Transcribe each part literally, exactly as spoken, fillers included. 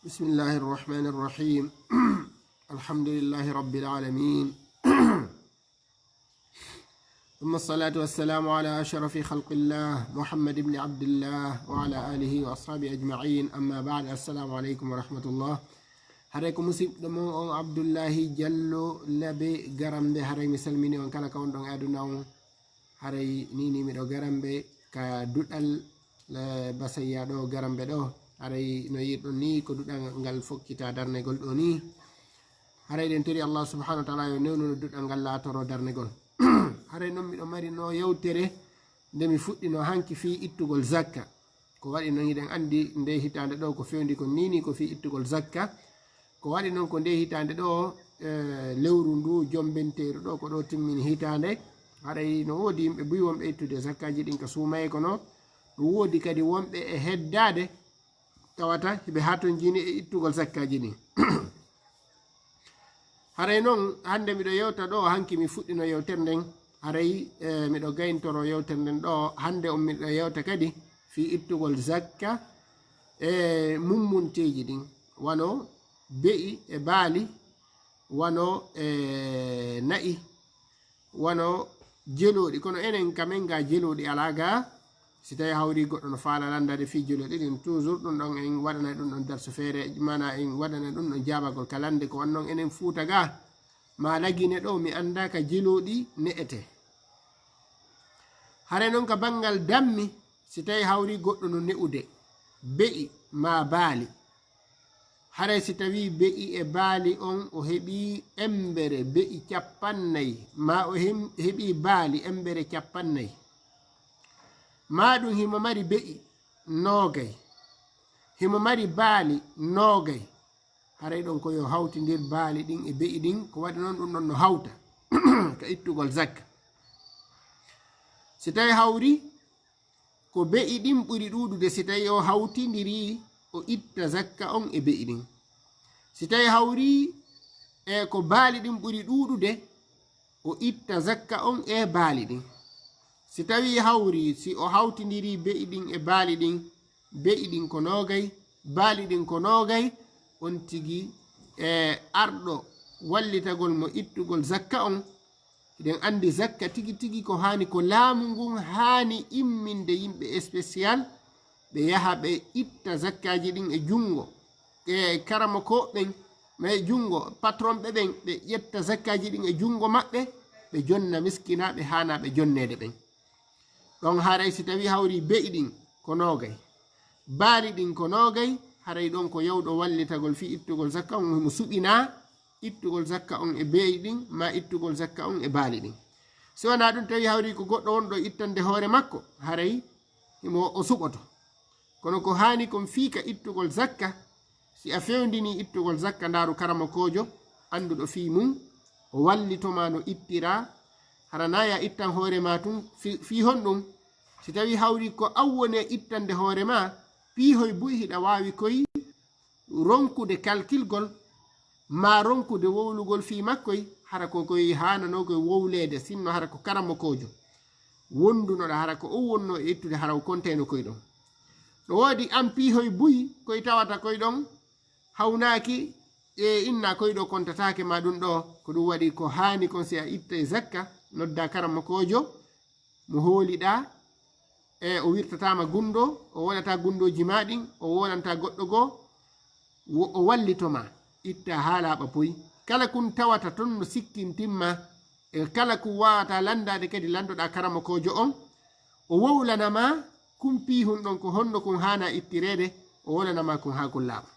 بسم الله الرحمن الرحيم. الحمد لله رب العالمين. ثم الصلاة والسلام على أشرف خلق الله محمد بن عبد الله وعلى آله وأصحابه أجمعين. أما بعد، السلام عليكم ورحمة الله. Haray ko musidɗo mon on Abdullahi Jallo Labe Garambe. Haray mi salmini on kala ka on ɗon e aduna on. Haray ni ni miɗo Garambe ka duɗal, eh, Basayya ɗo Garambe ɗo. Haray no yi'irɗon ni ko duɗal ngal fokkita darnegol ɗo ni. Haray ɗen tori Allah subhanahu wa ta'ala yo newnuno duɗal ngal laatoro darnegol. Haray non miɗo mari no yewtere nde mi fuɗɗino hanki fii ittugol zakka. Ko waɗi non hiɗen anndi nde hitaande ɗo ko fewndi kon ni ni ko fii ittugol zakka. Ko waɗi non ko nde hitaande ɗo, eh, lewru ndu jombenteeru ɗo ko ɗo timmini hitaande. Haray no woodi yimɓe buy wonɓe ittude zakkaaji ɗin ka suumayee kono ɗum woodi kadi wonɓe e heddaade tawata hiɓe hatonjini e ittugol zakkaaji ɗin. Haray non hannde miɗo yewta ɗo hanki mi fuɗɗino yewtere nden. Haray, eh, miɗo gayntoro yewtere nden ɗo hannde on miɗo yewta kadi fii ittugol zakka e mummunteeji ɗin wano be'i e baali, wano e na'i, wano jelooɗi. Kono enen ka men ga jelooɗi alaa ga. Si tawi hawri goɗɗo no faala lanndade fii jelooɗi ɗin, toujours ɗum ɗon en waɗanay ɗum ɗon darsu feere, mana en waɗanay ɗum ɗon jaabagol ka lannde ko wannon enen Fuuta ga. Ma Lagine ɗo mi annda ka jelooɗi ne'ete. Hare non ka banngal dammi, si tawi hawri goɗɗo no ne'ude be'i ma baali, haray si tawii be'i e baali on o heɓii embere be'i cappannayi, ma o hem-, heɓii baali embere cappannayi, ma ɗum himo mari be'i noogay, himo mari baali noogay, haray ɗon ko yo hawtindir baali ɗin e be'i ɗin, ko waɗi non ɗum ɗon no hawta ka ittugol zakka. Si tawi hawri ko be'i ɗin ɓuri ɗuuɗude, si tawi o hawtindiri, o itta zakka on e be'i ɗin. Si tawi hawri e ko baali ɗin ɓuri ɗuuɗude, o itta zakka on e baali ɗin. Si tawi hawri, si o hawtindiri be'i ɗin e baali ɗin, be'i ɗin ko noogay, baali ɗin ko noogay, on tigi e arɗo wallitagol mo ittugol zakka on. Hiɗen anndi zakka tigi tigi ko haani, ko laamu ngun haani imminde yimɓe spécial, ɓe yaha ɓe itta zakkaaji ɗin e junngo e karamokooɓe ɓen, e junngo patron ɓe ɓen, ɓe ƴetta zakkaaji ɗin e junngo maɓɓe, ɓe jonna miskinaaɓe haanaaɓe jonneede ɓen. Ɗon haray si tawi hawri be'i ɗin ko noogay, baali ɗin ko noogay, haray ɗon ko yawɗo wallitagol fii ittugol zakka on, himo suɓinaa ittugol zakka on e be'i ɗin, ma ittugol zakka on e baali ɗin. Si wanaa ɗum, tawi hawri ko goɗɗo wonɗo ittande hoore makko, haray himo o suɓoto. Kono ko haani kon fii ka ittugol zakka, si a fewndini ittugol zakka, ndaaru karamokoojo annduɗo fii mum, o wallito ma no ittiraa, hara na ya ittan hoore ma tun fii, fii honɗum? Si tawi hawri ko an woni e ittande hoore ma, piihoy buy hiɗa waawi koy ronkude kalkilgol, ma ronkude wowlugol fii makkoy, hara ko koy haananoo koy wowleede, sinno hara ko karamokoojo wondunoɗa, hara ko o wonno e ittude, hara o kontayno koy ɗon. Ɗo woodi an piihoy buy koy tawata koy ɗon hawnaaki e inna koy ɗo kontataake ma ɗum ɗo, ko ɗum waɗi ko haani kon si a ittay zakka, nodda karamokoojo mo hooliɗaa, e o wirtataama gunndoo, o wonata gunndooji ma ɗin, o wonanta goɗɗo goo, wo-, o wallito ma, itta haa laaɓa poy. Kala kun tawata ton no sikkintimma, e kala kun waawata lanndaade kadi lanndoɗaa karamokoojo on, o wowlana ma kun piihun ɗon ko honno kun haana ittireede, o wowlana ma kun haa kun laaɓa.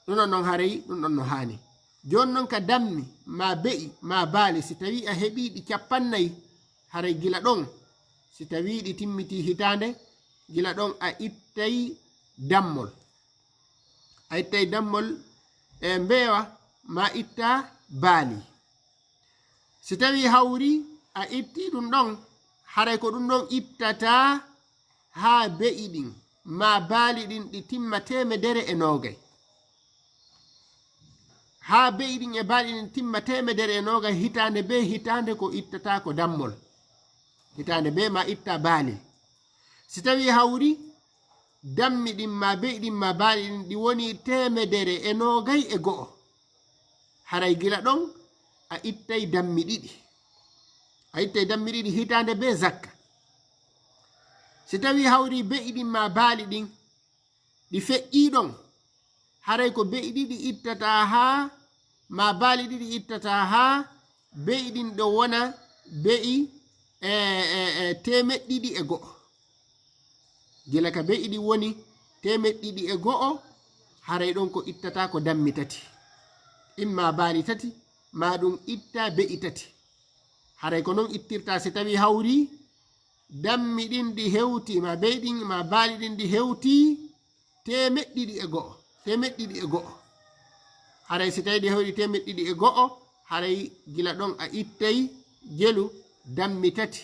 Ɗum ɗon non haray, ɗum ɗon no haani. Jooni non ka dammi, ma be'i, ma baali, si tawii a heɓii ɗi cappannayi, haray gila ɗon, si tawii ɗi timmitii hitaande, gila ɗon a ittay dammol. A ittay dammol e mbeewa, ma itta baali. Si tawii hawri a ittii ɗum ɗon, haray ko ɗum ɗon ittataa haa be'i ɗin, ma baali ɗin ɗi timma teemedere e noogay. Haa be'i ɗin e baali ɗin timma teemedere e noogay hitaande bee hitaande ko ittataa ko dammol. Hitaande bee ma itta baali. Si tawii hawri dammi ɗin ma be'i ɗin ma baali ɗin ɗi woni teemedere e noogay e go'o, haray gila ɗon a ittay dammi ɗiɗi. A ittay dammi ɗiɗi hitaande bee zakka. Si tawii hawri be'i ɗin ma baali ɗin, ɗi feƴƴii ɗon, haray ko be'i ɗiɗi ittataa haa, ma baali ɗiɗi ittataa haa be'i ɗin ɗo wona be'i, e, e, e, teemeɗɗe ɗiɗi e go'o. Gila ka be'i ɗin woni teemeɗɗe ɗiɗi e go'o, haray ɗon ko ittataa ko dammi tati. Imma baali tati, ma ɗum itta be'i tati. Haray ko non ittirta si tawii hawri dammi ɗin ɗi hewti, ma be'i ɗin, ma baali ɗin ɗi hewti teemeɗɗe ɗiɗi e go'o, teemeɗɗe ɗiɗi e go'o. Haray si tawii ɗi hewti teemeɗɗe ɗiɗi e go'o, haray gila ɗon a ittay jelu dammi tati.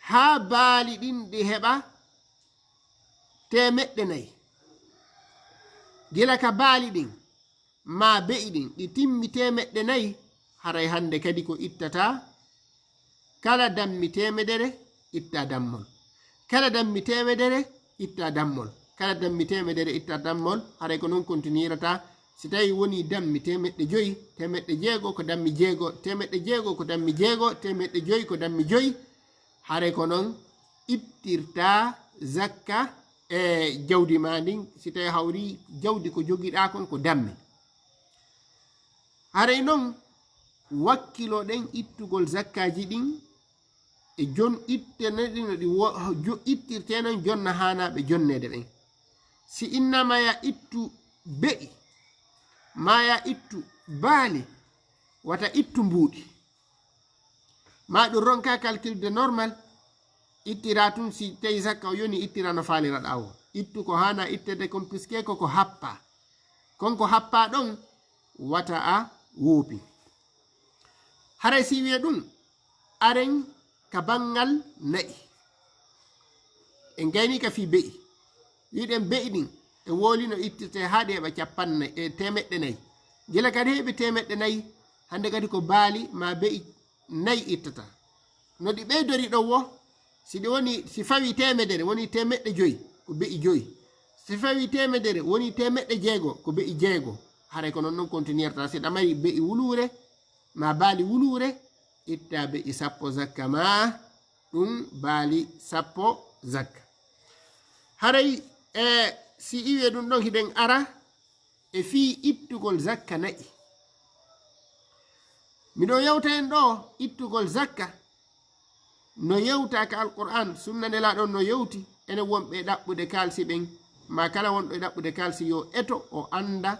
Haa baali ɗin ɗi heɓa teemeɗɗe nayi. Gila ka baali ɗin, ma be'i ɗin, ɗi timmi teemeɗɗe nayi, haray hannde kadi ko ittata kala dammi teemedere itta dammol. Kala dammi teemedere itta dammol. Kala dammi teemedere itta dammol, haray ko non kontinirata. Si tawii woni dammi teemeɗɗe joyi, teemeɗɗe jeego ko dammi jeego, teemeɗɗe jeego ko dammi jeego, teemeɗɗe joyi ko dammi joyi, haray ko non ittirta zakka e jawdi ma ndin, si tawii hawri jawdi ko jogiɗaa kon ko dammi. Haray non wakkiloɗen ittugol zakkaaji ɗin e jon ittene ɗi no ɗi wo-, jo-, ittirtee non jonna haanaaɓe jonneede ɓen. Si innama ya ittu be'i, ma ya ittu baali, wata ittu mbuuɗi. Ma ɗum ronka calcul de normal, ittira tun si tawi zakka o yoni ittira no faaliraɗa o. Ittu ko haana ittede kon puisque ko ko happa. Kon ko happa ɗon wata a woopi. Haray si wiye ɗum, aren ka banngal na'i. En gayni ka fii be'i. Wiɗen be'i ɗin e wooli no ittirte haa ɗi heɓa capanɗe nayi, e teemeɗɗe nayi. Gila kadi heɓi teemeɗɗe nayi, hannde kadi ko baali ma be'i nayi ittata. No ɗi ɓeydori ɗon wo, si ɗi woni, si fawi teemedere, woni teemeɗɗe joyi, ko be'i joyi. Si fawi teemedere, woni teemeɗɗe jeego, ko be'i jeego. Haray ko non non kontinirta. Si ɗa mari be'i wuluure, ma baali wuluure, itta be'i sappo zakka ma, ɗum baali sappo zakka. Haray, e, si iwe ɗum ɗon hiɗen ara, e fii ittugol zakka na'i. Miɗo yewta en ɗo ittugol zakka no yewta ka Alqur'an, sunna Nelaaɗo on no yewti, enen wonɓe e ɗaɓɓude kaalsi ɓen, ma kala wonɗo e ɗaɓɓude kaalsi yo eto o annda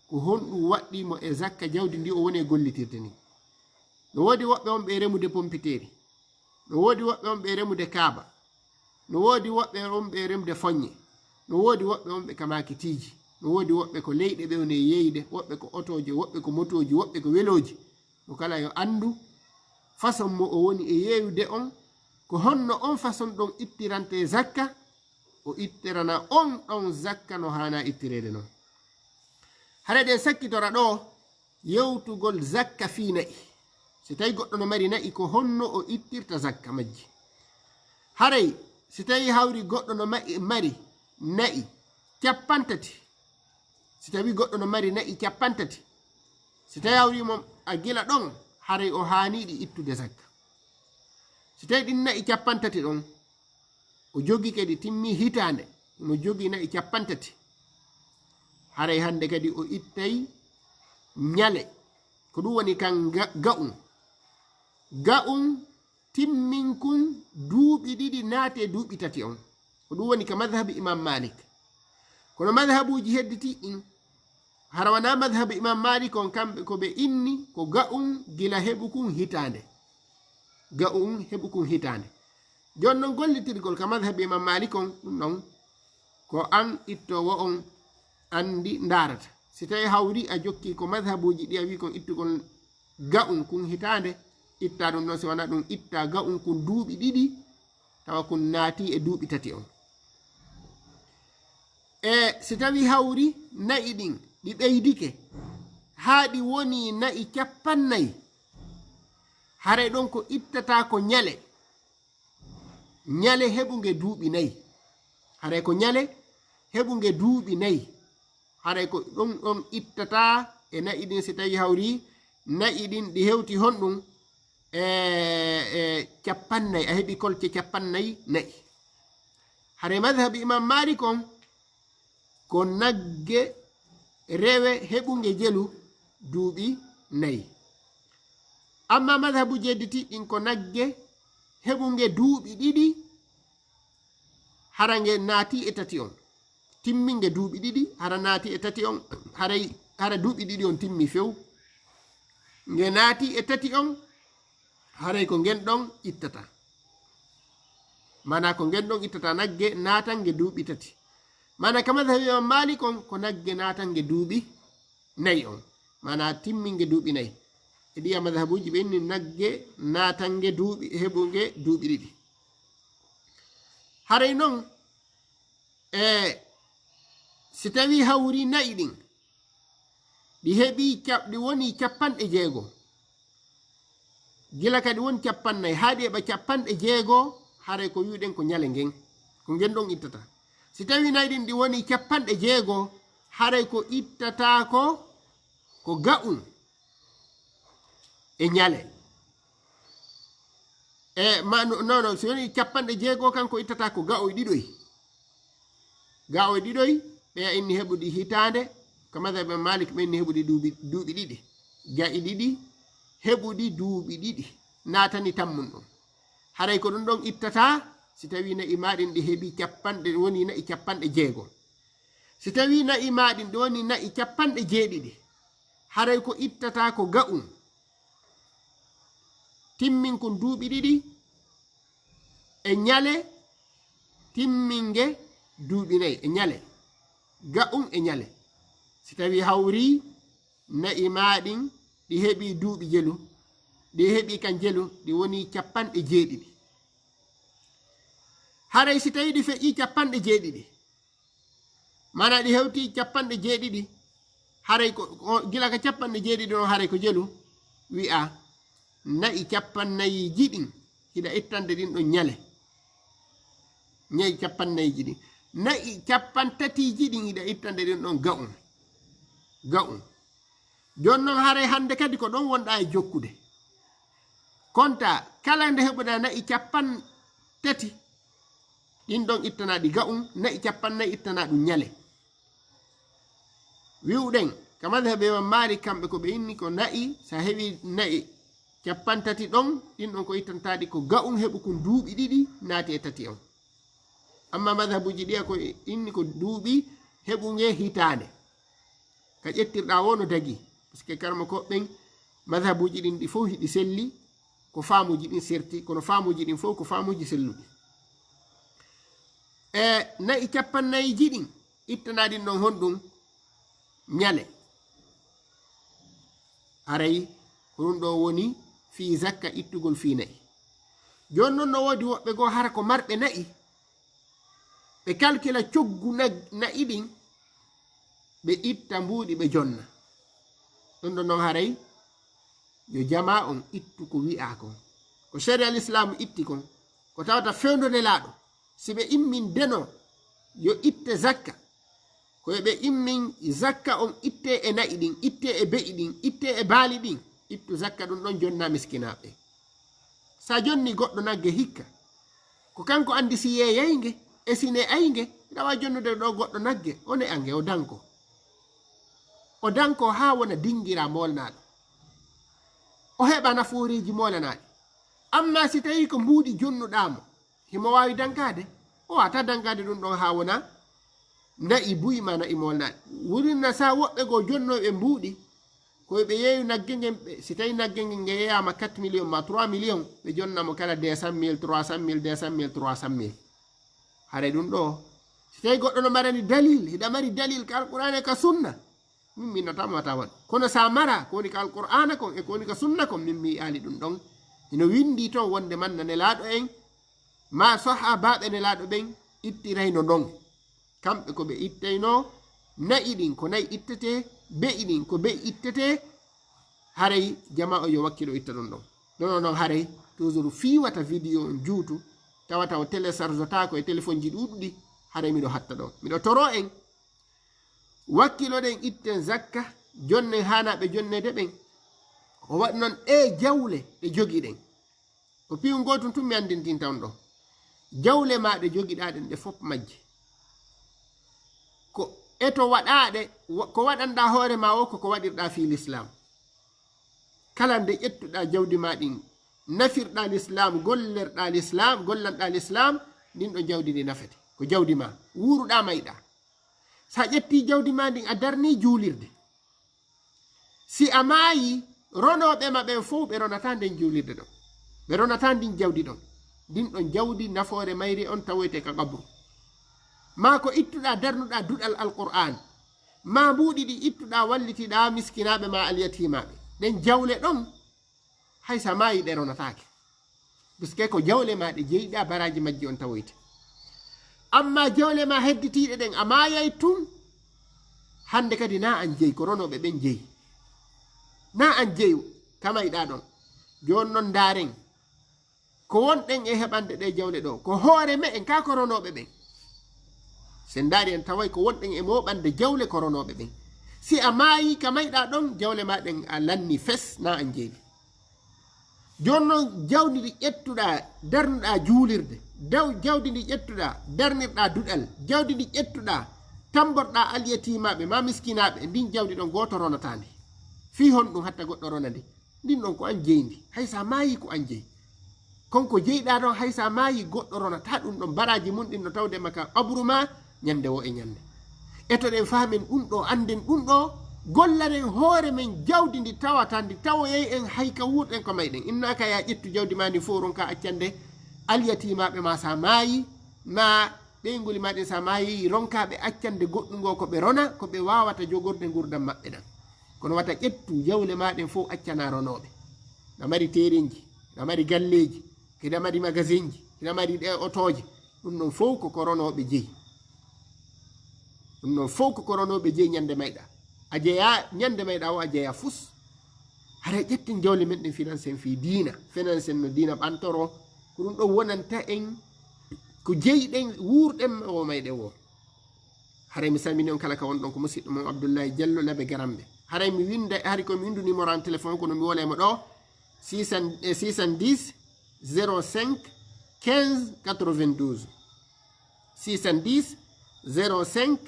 ko honɗum waɗɗii mo e zakka jawdi ndi o woni e gollitirde ni. No woodi woɓɓe wonɓe e remude pompiteeri. No woodi woɓɓe wonɓe e remude kaaba. No woodi woɓɓe wonɓe e remude foññe. No woodi woɓɓe wonɓe ka maakitiiji. No woodi woɓɓe ko leyɗe ɓe woni e yeeyde, woɓɓe ko otooje, woɓɓe ko motooji, woɓɓe ko welooji. Mo kala yo anndu façon mo o woni e yeeyude on, ko honno on façon ɗon ittirante zakka, o ittirana on ɗon zakka no haana ittireede non. Hara ɗen sakkitora ɗo yewtugol zakka fii na'i. Si tawi goɗɗo no mari na'i, ko honno o ittirta zakka majji? Haray si tawi hawri goɗɗo no ma-, mari na'i cappanɗe tati, si tawi goɗɗo no mari na'i cappanɗe tati, si tawi hawri mo a gila ɗon, haray o haaniɗi ittude zakka. Si tawi ɗin na'i cappanɗe tati ɗon, o jogi kadi timmi hitaande, no jogi na'i cappanɗe tati. Haray hannde kadi o ittay ñale. Ko ɗum woni kan ga-, ga'un. Ga'un timminkun duuɓi ɗiɗi naate duuɓi tati on. Ko ɗum woni ka madhabi Imam Malik. Kono madhabuuji hedditi ɗin, hara wanaa madhabi Imam Malik on, kamɓe ko ɓe inni ko ga'un gila heɓukun hitaande. Ga'un heɓukun hitaande. Jooni non gollitirgol ka madhabi Imam Malik on, ɗum non ko an ittoowo on anndi ndaarata. Si tawi hawri a jokki ko madhabuuji ɗi a wi kon ittugol ga'un kun hitaande, itta ɗum non, si wanaa ɗum itta ga'un kun duuɓi ɗiɗi, tawa kun naati e duuɓi tati on. E si tawi hawri na'i ɗin ɗi ɓeydike haa ɗi woni na'i cappannayi, haray ɗon ko ittata ko ñale, ñale heɓunge duuɓi nayi. Haray ko ñale heɓunge duuɓi nayi. Haray ko ɗum ɗon ittata e na'i ɗin, si tawi hawri na'i ɗin ɗi hewti honɗum e, e cappannayi, a heɓi kolce cappannayi na'i. Haray madhabu Imam Malik on ko nagge rewe heɓunge jelu duuɓi nayi. Amma madhabu jedditi ɗin ko nagge heɓunge duuɓi ɗiɗi, hara nge naati e tati on. Timminge duuɓi ɗiɗi, hara naati e tati on, haray, hara duuɓi ɗiɗi on timmi few. Nge naati e tati on, haray ko ngen ɗon ittata. Mana ko ngen ɗon ittata nagge naatange duuɓi tati. Mana ka madhabi Imam Malik on, ko nagge naatange duuɓi nayi on. Mana timminge duuɓi nayi. E ɗiya madhabuji ɓe inni nagge naatange duuɓi, heɓunge duuɓi ɗiɗi. Haray non, e si tawi hawri na'i ɗin, ɗi heɓi cap-, ɗi woni cappanɗe jeego. Gila kadi won cappannayi, haa ɗi heɓa cappanɗe jeego, haray ko wi'uɗen ko ñale ngen. Ko ngen ɗon ittata. Si tawi na'i ɗin ɗi woni cappanɗe jeego, haray ko ittata ko, ko ga'un e ñale. E ma, no, no, no, si woni cappanɗe jeego kan ko ittata ko ga'oy ɗiɗoy. Ga'oy ɗiɗoy, ɓeya inni heɓuɗi hitaande, ka madhab Imam Malik ɓe inni heɓuɗi duuɓi, duuɓi ɗiɗi. Ga'i ɗiɗi, heɓuɗi duuɓi ɗiɗi. Naatani tammun ɗum. Haray ko ɗum ɗon ittata, si tawi na'i maa ɗin ɗi heɓi cappanɗe, woni na'i cappanɗe jeego. Si tawi na'i maa ɗin ɗi woni na'i cappanɗe jeeɗiɗi, haray ko ittata ko ga'un. Timminkun duuɓi ɗiɗi e ñale, timminge duuɓi nayi e ñale. Ga'un e ñale. Si tawi hawri na'i maa ɗin ɗi heɓi duuɓi jelu, ɗi heɓi kan jelu, ɗi woni cappanɗe jeeɗiɗi. Haray si tawi ɗi feƴƴi cappanɗe jeeɗiɗi, mana ɗi hewti cappanɗe jeeɗiɗi, haray ko, ko, gila ka cappanɗe jeeɗiɗi on, haray ko jelu, wi'a, na'i cappannayiiji ɗin, hiɗa ittande ɗin ɗon ñale. Na'i cappannayiiji ɗin. Na'i cappantatiiji ɗin, hiɗa ittande ɗin ɗon ga'un. Ga'un. Jooni non, haray hannde kadi ko ɗon wonɗaa e jokkude. Konta, kala nde heɓuɗaa na'i cappan tati, ɗin ɗon ittanaa ɗi ga'un, na'i cappannayi ittanaa ɗum ñale. Wi'uɗen, ka madhabe Imam Malik, kamɓe ko ɓe inni ko na'i, sa heɓi na'i cappan tati ɗon, ɗin ɗon ko ittantaa ɗi ko ga'un heɓu kun duuɓi ɗiɗi naati e tati on. Amma madhabuji ɗiya ko inni ko duuɓi heɓu nge hitaande. Ka ƴettirɗaa woo no dagii. Parce que karma ko ɓen madhabuji ɗin ɗi fof hiɗi selli, ko faamuji ɗin serti, kono faamuji ɗin fof ko faamuji selluɗi. E na'i cappannayiiji ɗin, ittanaa ɗin ɗon honɗum? Ñale. Haray ko ɗum ɗo woni fii zakka ittugol fii na'i. Jooni non no woodi woɓɓe goo hara ko marɓe na'i, ɓe kalkila coggu nag-, na'i ɗin, ɓe itta mbuuɗi ɓe jonna. Ɗum ɗon non haray yo jamaa on ittu ko wi'aa kon. Ko sharia al-Islam itti kon, ko tawata fewndo Nelaaɗo, si ɓe immin deno yo itte zakka, ko yo ɓe immin zakka on itte e na'i ɗin, itte e be'i ɗin, itte e baali ɗin, ittu zakka ɗum ɗon jonna miskinaaɓe. Sa jonni goɗɗo nagge hikka, ko kanko andi si yeeyay nge, e si ne'ay nge, hiɗa waawi jonnude ɗo goɗɗo nagge, o ne'a nge, o danko. O danko haa wona dingira moolnaaɗo. O heɓa nafooreeji moolanaaɗi. Amma si tawii ko mbuuɗi jonnuɗaa mo, himo waawi dankaade. O waata dankaade ɗum ɗon haa wona na'i buy ma na'i moolnaaɗi. Wurina sa woɓɓe goo jonnooɓe mbuuɗi, ko ɓe yeeyu nagge ngen, ɓe, si tawii nagge ngen nge yeeyaama quatre millions ma trois millions, ɓe jonna mo kala deux cent mille, trois cent mille, deux cent mille, trois cent mille. Haray ɗum ɗo, si tawii goɗɗo no marani dalil, hiɗa mari dalil ka Alqur'aana e ka Sunna, min mi innata mo wata waɗ. Kono sa mara, ko woni ka Alqur'aana kon e ko woni ka Sunna kon, min mi yi'aali ɗum ɗon. Hino winndii ton wonde man na Nelaaɗo en, ma sahaabaaɓe Nelaaɗo ɓen ittirayno non. Kamɓe ko ɓe ittaynoo na'i ɗin ko na'i ittetee, be'i ɗin ko be'i ittetee, haray jamaa o yo wakkilo itta ɗum ɗon. Ɗon o non haray toujours fii wata vidéo on juutu, tawata o télécharge-taako e téléphone ji ɗuuɗuɗi, Haray miɗo hatta ɗo. Miɗo toro en, wakkiloɗen, itten zakka, jonnen haanaaɓe jonneede ɓen. Ko waɗi noon ɗee jawle ɗe jogiɗen. Ko piiw ngootun tun mi anndintinta on ɗo. Jawle maa ɗe jogiɗaa ɗen ɗe fof majje. Ko eto waɗaaɗe, wa-, ko waɗanɗaa hoore maa o, ko ko waɗirɗaa fii lislaam. Kala nde ƴettuɗaa jawdi maa ɗin, nafirɗaa lislaam, gollerɗaa lislaam, gollanɗaa lislaam, ndin ɗon jawdi ndi nafete. Ko jawdi maa. Wuuruɗaa mayɗaa. So a ƴettii jawdi maa ndin, a darnii juulirde. Si a maayii, ronooɓe ma ɓen fow, ɓe ronataa nden juulirde ɗon. Ɓe ronataa ndin jawdi ɗon. Ndin ɗon jawdi, nafoore mayri on tawoyte ka qabru. Maa ko ittuɗaa, darnuɗaa duɗal Alqur'aan. Maa mbuuɗi ɗi ittuɗaa, wallitiɗaa miskinaaɓe maa alyatiimaaɓe. Ɗen jawle ɗon, hay so a maayii, ɗe ronataake. Puisque ko jawle maa ɗe jeyɗaa, baraaji majji on tawoyte. Ammaa jawle maa hedditiiɗe ɗen, a maayay tun, hannde kadi naa an jeyi, ko ronooɓe ɓen jeyi. Naa an jeyi, ka mayɗaa ɗon. Jooni non ndaaren, ko wonɗen e heɓande ɗee jawle ɗoo, ko hoore me'en, kaa ko ronooɓe ɓen. Si en ndaari en taway ko wonɗen e mooɓande jawle ko ronooɓe ɓen. Si a maayii ka mayɗaa ɗon, jawle maa ɗen a lanni fes, naa an jeyi. Jooni non, jawdi ndi ƴettuɗaa, darnuɗaa juulirde, daw-, jawdi ndi ƴettuɗaa, darnirɗaa duɗal, jawdi ndi ƴettuɗaa, tamborɗaa alyatiimaaɓe maa miskinaaɓe, ndin jawdi ɗon gooto ronataa ndi. Fii honɗun hatta goɗɗo rona ndi? Ndin ɗon ko an jeyi ndi. Hay so a maayii, ko an jeyi. Kon ko jeyɗaa ɗon, hay so a maayii, goɗɗo ronataa ɗun ɗon. Baraaji mun ɗin no tawde ma ka qabru maa, ñande woo e ñande. Etoɗen, faamen ɗun ɗoo, annden ɗun ɗoo, gollaren hoore men jawdi ndi tawata, ndi tawoyay en hay ka wuurɗen ko mayɗen. Innaaka yaa ƴettu jawdi maa ndin fow ronkaa accande alyatiimaaɓe maa, so a maayii, maa ɓeynguuli maa ɗin, so a maayii, ronkaa ɓe accande goɗɗun goo ko ɓe rona, ko ɓe waawata jogorde ngurndan maɓɓe ɗan. Kono wata ƴettu jawle maa ɗen fow accanaa ronooɓe. Hiɗa mari terenji, hiɗa mari galleeji, hiɗa mari magasinji, hiɗa mari ɗee otooje. Ɗun ɗon fow ko ko ronooɓe jeyi. Ɗun ɗon fow ko ko ronooɓe jeyi ñande mayɗaa. A jeyaa ñande mayɗaa o, a jeyaa fus. Haray ƴetten jawle men ɗen, finansen fii diina. Finansen no diina ɓantoroo. Ko ɗun ɗon wonanta en ko jeyɗen, wuurɗen woo, mayɗen woo. Haray mi salmini on kala ka wonɗon, ko musiɗɗo mon Abdullahi Jallo Labe Garambe. Haray mi winda, hari ko mi windu numéro an téléphone, kono mi wolay mo ɗoo, six cents, eh, six cent dix, zéro cinq, quinze, quatre-vingt-douze. Six cent dix, zéro cinq,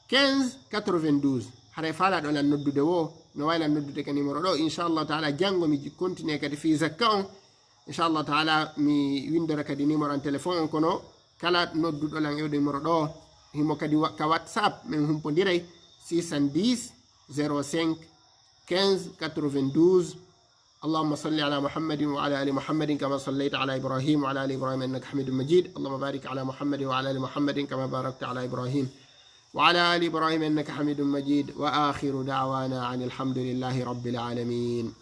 quinze, quatre-vingt-douze. Haray faalaaɗo lan noddude woo, no waawi lan noddude ka numéro ɗoo. Inchallahu taala, janngo mi continue kadi fii zakka on. Inchallahu taala, mi windora kadi numéro an téléphone on, kono kala nodduɗo lan e numéro ɗoo, himo kadi wa-, ka WhatsApp, men humpondiray, six cent dix, zéro cinq, quinze, quatre-vingt-douze. اللهم صل على محمد وعلى آل محمد كما صليت على إبراهيم وعلى آل إبراهيم إنك حميد مجيد. اللهم بارك على محمد وعلى آل محمد كما باركت على إبراهيم وعلى آل إبراهيم إنك حميد مجيد. وآخر دعوانا أن الحمد لله رب العالمين.